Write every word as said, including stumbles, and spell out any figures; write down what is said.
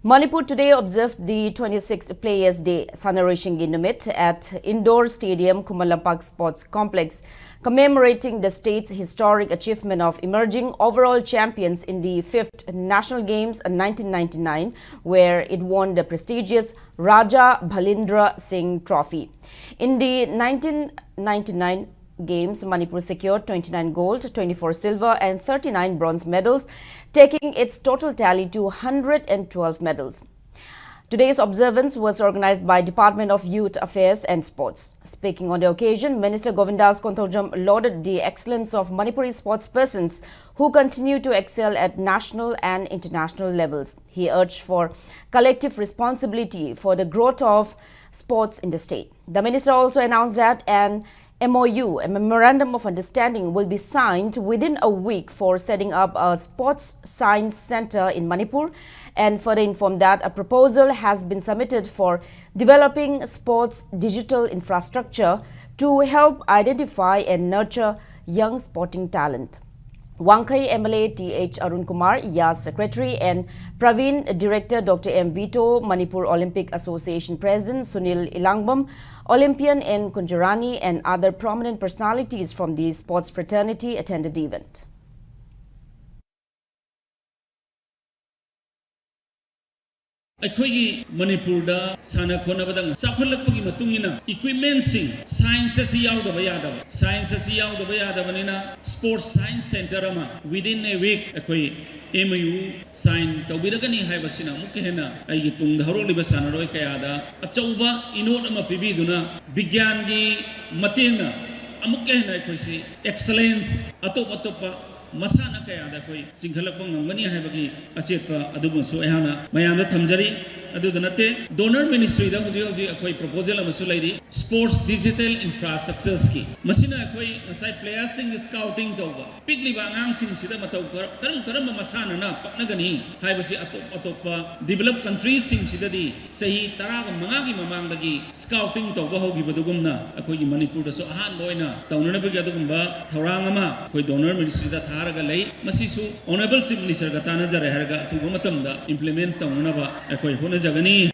Manipur today observed the twenty-sixth Players' Day, ꯁꯥꯟꯅꯔꯣꯏꯁꯤꯡꯒꯤ ꯅꯨꯃꯤꯠ, at Indoor Stadium, Khuman Lampak Sports Complex, commemorating the state's historic achievement of emerging overall champions in the fifth National Games in nineteen ninety-nine, where it won the prestigious Raja Bhalendra Singh Trophy. In the nineteen ninety-nine Games, Manipur secured twenty-nine gold, twenty-four silver, and thirty-nine bronze medals, taking its total tally to one hundred twelve medals. Today's observance was organized by Department of Youth Affairs and Sports. Speaking on the occasion, Minister Govindas Konthoujam lauded the excellence of Manipuri sportspersons who continue to excel at national and international levels. He urged for collective responsibility for the growth of sports in the state. The minister also announced that an M O U, a memorandum of understanding, will be signed within a week for setting up a sports science center in Manipur, and further informed that a proposal has been submitted for developing sports digital infrastructure to help identify and nurture young sporting talent. Wangkhei M L A T H Arun Kumar, Yas Secretary, and Praveen Director Doctor M Vito, Manipur Olympic Association President Sunil Elangbam, Olympian N Kunjarani, and other prominent personalities from the sports fraternity attended the event. ꯑꯩꯈꯣꯏꯒꯤ ꯃꯅꯤꯄꯨꯔꯗ ꯁꯥꯟꯅ ꯈꯣꯠꯅꯕꯗ ꯆꯥꯎꯈꯠꯂꯛꯄꯒꯤ ꯃꯇꯨꯡ ꯏꯟꯅ equipmentꯁꯤꯡ, science ꯑꯁꯤ ꯌꯥꯎꯗꯕ ꯌꯥꯗꯕ, science ꯑꯁꯤ ꯌꯥꯎꯗꯕ ꯌꯥꯗꯕꯅꯤꯅ sports science center ꯑꯃ within a week ꯑꯩꯈꯣꯏ M O U sign ꯇꯧꯕꯤꯔꯒꯅꯤ ꯍꯥꯏꯕꯁꯤꯅ ꯑꯃꯨꯛꯀ ꯍꯦꯟꯅ ꯑꯩꯒꯤ ꯇꯨꯡꯗ ꯍꯧꯔꯛꯂꯤꯕ ꯁꯥꯟꯅꯔꯣꯏ ꯀꯌꯥꯗ ꯑꯆꯧꯕ ꯏꯅꯣꯠ ꯑꯃ ꯄꯤꯕꯤꯗꯨꯅ ꯕꯤꯒ꯭ꯌꯥꯟꯒꯤ ꯃꯇꯦꯡꯅ ꯑꯃꯨꯛꯀ ꯍꯦꯟꯅ ꯑꯩꯈꯣꯏꯁꯤ excellence ꯑꯇꯣꯞ ꯑꯇꯣꯞꯄ ꯃꯁꯥꯟꯅ ꯀꯌꯥꯗ ꯑꯩꯈꯣꯏ ꯆꯤꯡꯈꯠꯂꯛꯄ ꯉꯝꯒꯅꯤ ꯍꯥꯏꯕꯒꯤ ꯑꯆꯦꯠꯄ ꯑꯗꯨꯃꯁꯨ ꯑꯩꯍꯥꯛꯅ ꯃꯌꯥꯝꯗ ꯊꯝꯖꯔꯤ꯫ ꯑꯗꯨꯗ ꯅꯠꯇꯦ, ꯗꯣꯅꯔ ꯃꯤꯅꯤꯁꯇ꯭ꯔꯤꯗ ꯍꯧꯖꯤꯛ ꯍꯧꯖꯤꯛ ꯑꯩꯈꯣꯏ ꯄ꯭ꯔꯣꯄꯣꯖꯦꯜ ꯑꯃꯁꯨ ꯂꯩꯔꯤ, ꯁ꯭ꯄꯣꯔꯠꯁ ꯗꯤꯖꯤꯇꯦꯜ ꯏꯟꯐ꯭ꯔꯥꯁ꯭ꯇ꯭ꯔꯛꯆꯔꯁꯀꯤ꯫ ꯃꯁꯤꯅ ꯑꯩꯈꯣꯏ ꯉꯁꯥꯏ ꯄ꯭ꯂꯦꯌꯔꯁꯤꯡꯒꯤ ꯁ꯭ꯀꯥꯎꯇꯤꯡ ꯇꯧꯕ, ꯄꯤꯛꯂꯤꯕ ꯑꯉꯥꯡꯁꯤꯡꯁꯤꯗ ꯃꯇꯧ ꯀꯔ-, ꯀꯔꯝ ꯀꯔꯝꯕ ꯃꯁꯥꯟꯅꯅ ꯄꯛꯅꯒꯅꯤ ꯍꯥꯏꯕꯁꯤ ꯑꯇꯣꯞ ꯑꯇꯣꯞꯄ ꯗꯤꯕꯂꯞ ꯀꯟꯇ꯭ꯔꯤꯁꯤꯡꯁꯤꯗꯗꯤ ꯆꯍꯤ ꯇꯔꯥꯒ ꯃꯉꯥꯒꯤ ꯃꯃꯥꯡꯗꯒꯤ ꯁ꯭ꯀꯥꯎꯇꯤꯡ ꯇꯧꯕ ꯍꯧꯈꯤꯕꯗꯨꯒꯨꯝꯅ ꯑꯩꯈꯣꯏꯒꯤ ꯃꯅꯤꯄꯨꯔꯗꯁꯨ ꯑꯍꯥꯟꯕ ꯑꯣꯏꯅ ꯇꯧꯅꯅꯕꯒꯤ ꯑꯗꯨꯒꯨꯝꯕ ꯊꯧꯔꯥꯡ ꯑꯃ ꯑꯩꯈꯣꯏ ꯗꯣꯅꯔ ꯃꯤꯅꯤꯁꯇ꯭ꯔꯤꯗ ꯊꯥꯔꯒ ꯂꯩ꯫ ꯃꯁꯤꯁꯨ ꯑꯣꯅꯔꯦꯕꯜ ꯆꯤꯐ ꯃꯤꯅꯤꯁꯇꯔꯒ ꯇꯥꯟꯅꯖꯔꯦ ꯍꯥꯏꯔꯒ ꯑꯊꯨꯕ ꯃꯇꯝꯗ ꯏꯝꯄ꯭ꯂꯤꯃꯦꯟ ꯇꯧꯅꯅꯕ ꯑꯩꯈꯣꯏ ꯍꯣꯠꯅꯖꯒꯅꯤ꯫